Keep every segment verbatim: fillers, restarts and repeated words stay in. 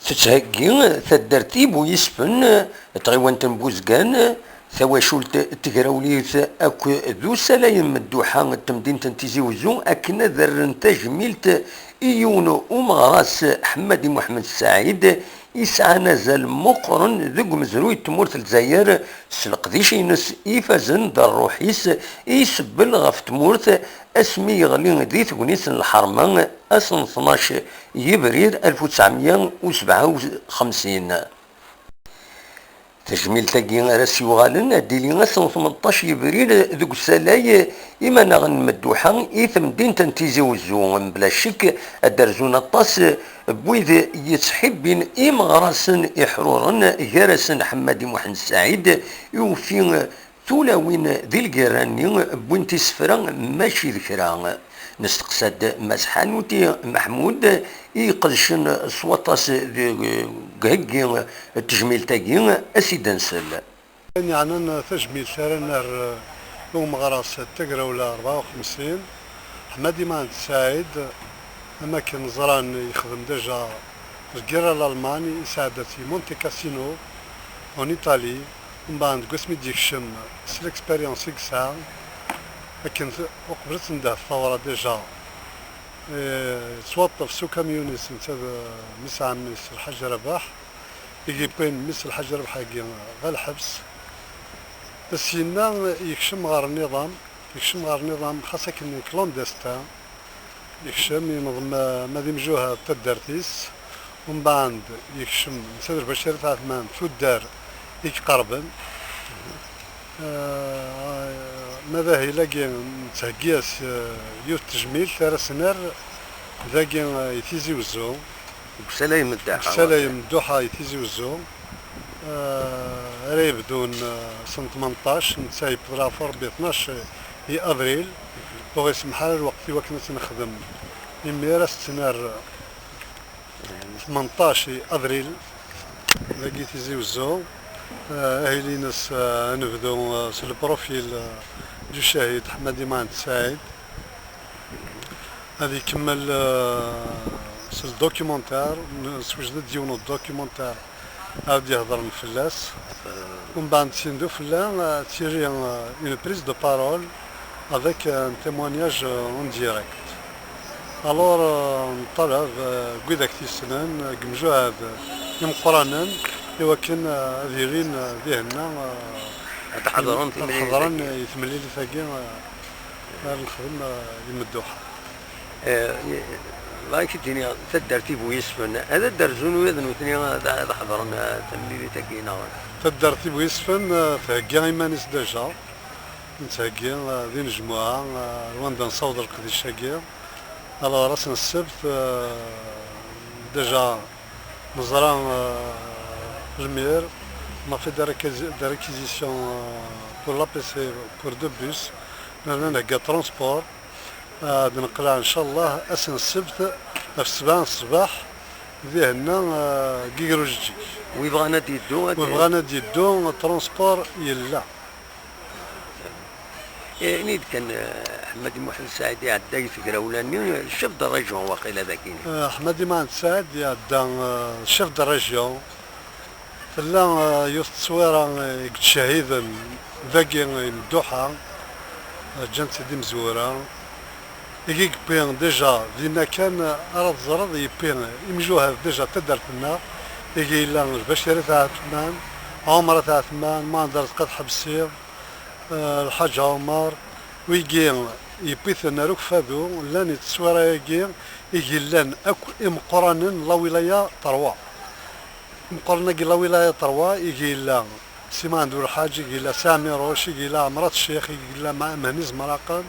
Tettheggi taddart Ibuyisfen, tɣiwant n Buzgan, tawacult tegrawlit akked usalay n Mdduḥa n temdint n Tizi Wezzu akken ad rren tajmilt i yiwen umeɣras, Ḥemmadi Muḥemmed Saɛid, yesɛan azal meqqren deg umezruy n tmurt n Lezzayer s leqdic-ines ifazen d ṛṛuḥ-is i isebbel ɣef tmurt asmi yeɣli di tegnit n lḥerma ass n tnac yebrir alef u tesɛemya u sebɛa u xemsin. Tajmilt-agi ara s-yuɣalen ad d-tili ass n tmenṭac yebrir deg usalay imanaɣen n Medduḥa i temdint n Tizi Wezzu. Mebla ccek ad d-rzun aṭas n wid yettḥibbin imeɣrasen iḥruren, gar-asen Ḥemmadi Muḥend Saɛid, i ufi tulawin di lgirra-nni wwint isefra mačči d kra. Nesteqsa-d Mass Ḥanuti Meḥmud i iqedcen s waṭas deg uheggi n tejmilt-agi, a s-id-nsel. Ayen yeɛnan tajmilt ara nerr i umeɣras n tagrawla rebɛa u xemsin, Ḥemmadi Muḥend Saɛid, am akken ẓran yexdem déjà lgirra n Lalman, yesɛedda-tt i Monte Cassino en Italie, mbeɛd deg wasmi d-yekcem s l'expérience i yesɛa, akken t-, uqbel ad tendeh tawra déjà, eh, yettwaṭṭef s ukamyun-is netta d, eh, mmi-s n ɛemmi-s Lḥaǧ Rabaḥ, i yewwin mmi-s Lḥaǧ Rabaḥ-agi ɣer lḥebs. Syenna yekcem ɣer nniḍam, yekcem ɣer nniḍam xas akken clandestin, yekcem, yenneḍ ma, ma d imjuhad taddart-is, umbeɛd yekcem netta d Lbacir At Ɛetman tuddar i iqerben. Eh, ma d ahil-agi nettheggi-as, eh, yiwet n tejmilt ara s-nerr dagi, eh, i Tizi Wezzu. Deg usalay n Mdduḥa. Deg usalay n Mdduḥa i Tizi Wezzu. Eh, ara yebdun, eh, s n tmenṭac, netta yewweḍ leɛfu Rebbi tnac i avril, ur ɣ-isemmeḥ ara lweqt i wakken ad tt-nexdem. Imir ad s-tt-nerr tmenṭac i avril, dagi Tizi Wezzu. Eh, ahil-ines, eh, ad nebdu, eh, s le profil, eh, du ccahid Ḥemmadi Muḥend Saɛid. Ad ikemmel, eh, s le documentaire, n-, sewjed-d yiwen n documentaire ad d-ihedren fell-as. Umbeɛd, syin d ufella, eh, ad tili, eh, une prise de parole avec, eh, un témoignage, eh, en direct. Alors, eh, neṭṭalab, eh, deg widak t-yessnen, eh, deg imjuhad imeqqranen, i wakken, eh, ad ilin, eh, dihenna, eh, ad ḥeḍren ad ḥeḍren i temlilit-agi, eh, ara nexdem, eh, i Medduḥa. Eh, bɣiɣ ad k-id-iniɣ, taddart Ibuyisfen, ad d-rzun ula d nutni ad, ad ḥeḍren, eh, tamlilit-agi, neɣ? Taddart Ibuyisfen, eh, thegga iman-is déjà. Nettheggi, eh, d inejmuɛa, eh, ar wanda nessaweḍ leqdic-agi. Alors, ass n ssebt, eh, déjà neẓra, eh, lmir, on a fait des réquisi-, des réquisitions, eh, pour l'A P C, pour deux bus. Nerna nhegga transport. Ad neqleɛ, ncallah, ass n ssebt ɣef sebɛa n ṣṣbeḥ, dihenna, eh, deg Iger Ujeǧǧig. Wi bɣan ad d-yeddu, ad... Wi bɣan ad d-yeddu, transport yella. Eh, ini-d kan, eh, Ḥemmadi Muḥend Saɛid iɛedda i tegrawla-nni, eh, chef de région waqila dagi. Eh, Ḥemmadi Muḥend Saɛid iɛedda, eh, chef de région. Tella, eh, yiwet n tteswira, eh, i yettcehiden dagi i Medduḥa, eh, ǧǧan-tt-id imezwura. I yewwi déjà dinna kan, eh, ara teẓreḍ, yewwi imjuhad déjà taddart-nneɣ, i yella Lbacir At Ɛetman, Ɛumer At Ɛetman, Muḥend Arezqi At Ḥebsi, eh, Lḥaǧ Ɛumer, wigi yewwi-ten ar Ukeffadu, llan i tteswira-agi i yellan akk imeqqranen n la wilaya trois. Imeqqranen-agi n la wilaya trois, i yella Si Mɛend Ulḥaǧ, i yella Si Ɛmiruc, i yella Ɛemrat Ccix, i yella Ma-, Mehni Zemraqen,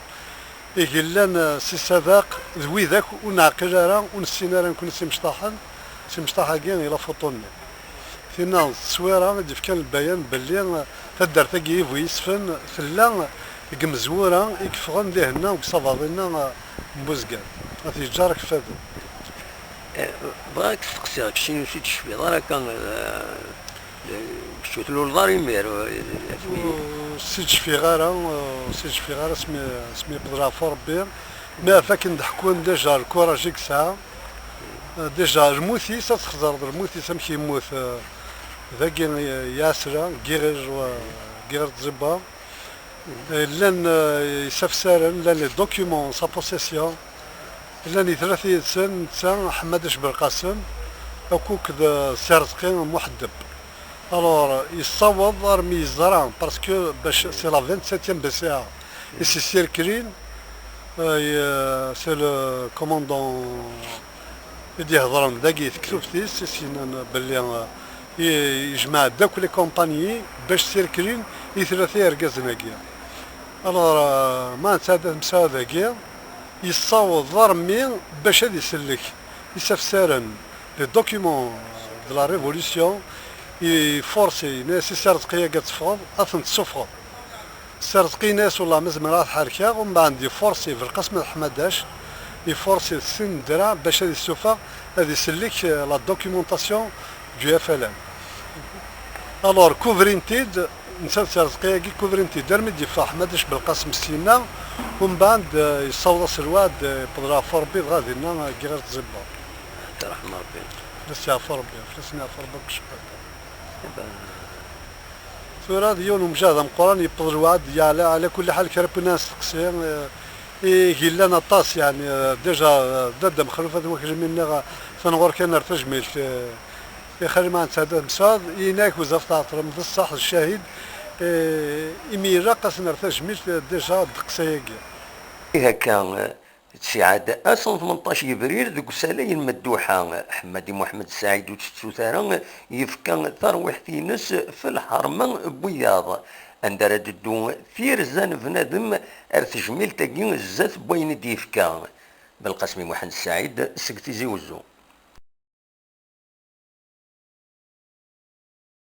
i yellan, eh, Si Sadaq, d widak ur neɛqil ara, ur nessin ara nekkni s imecṭaḥen, s imecṭaḥ-agi i la photo-nni. Tinna d tteswira i d-yefkan lbayan belli, eh, taddart-agi Ibuyisfen tella deg imezwura i yeffɣen dihenna deg usabaḍ-inna, eh, n Buzgan. Ad t-yeǧǧar Ukeffadu. Eh, bɣiɣ ad k-steqsiɣ, keččini ur s-id-tecfiḍ ara akka, eh, eh, kečč ur tluleḍ ara imir, eh, asmi... Ur s-id-cfiɣ ara, ur s-id-cfiɣ ara asmi, asmi yewweḍ leɛfu Rebbi. Mi ɣef akken d-ḥekkun déjà lkuraj i yesɛa, Déjà, lmut-is, ad txeẓreḍ lmut-is amek yemmut, eh, dagi, eh, Iɛsra, Giɣir, eh, Giɣir Tẓibba. Eh, llan, eh, isafsaren, llan les documents en sa possession. Llan i tlata yid-sen, netta, Ḥemmadac Belqasem, akked, eh, Si Rezqi Muḥeddeb. Alors, yessaweḍ armi yeẓra, parce que bac, c'est la vingt-septième B C A i s-yessirkrin, eh, c'est le commandant i d-ihedren dagi i tektubt-is, i s-yennan belli, eh, i-, yejmeɛ-d akk les compagnies bac sirkrin i tlata yergazen-agi. Alors, eh, ma nesɛedda temsaɛda-agi, yessaweḍ armi bac ad isellek isafsaren, les documents de la Révolution, i forcer, yenna-yas i Si Rezqi-agi ad teffɣeḍ, ad ten-tessufɣeḍ. Si Rezqi yenna-yas, wallah ma zemreɣ ad t-ḥerkeɣ, umbeɛd iforsi Belqasem Ḥemmadac, iforsi s sin n ddreɛ bac ad issufeɣ, ad isellek, eh, la documentation du F L N. Alors, kuvrin-t-id, netta d Si Rezqi-agi, kuvrin-t-id armi d-yeffeɣ Ḥemmadac Belqasem syenna, umbeɛd, eh, yessaweḍ-as lweɛd, eh, yewweḍ leɛfu Rebbi, dɣa dinna, eh, Giɣir Tẓibba. Ad t-yerḥem Rebbi. Fell-as yeɛfu Rebbi, fell-asen yeɛfu Rebbi akk ccbaḥa. Tura d yiwen umjahed ameqqran, yewweḍ lweɛd, yeɛla, ɛla kulli ḥal kra n win ad nesteqsi, eh, i yellan aṭas, yeɛni, eh, déjà, eh, Dda Mexluf, ad wakli mi nniɣ, eh, atan ɣur-k ad nerr tajmilt, eh, i Xali Mɛen Saɛid At Mesɛud, yenna-ak bezzaf tɛeṭṭlem, d ṣṣeḥ, d ccahid, eh, imi ilaq ad s-nerr tajmilt, eh, déjà ddeqs-ayagi. I akka, eh, Tessiɛad ass n tmenṭac yebrir deg usalay n Medduḥa, Ḥemmadi Muḥemmed Saɛid ur tettut ara yefka tarwiḥt-ines f lḥerma n wiyaḍ, anda ara d-teddu tirza n bnadem ar tejmilt-agi zdat n wayen i d-yefka. Belqasem Muḥend Saɛid seg Tizi Wezzu.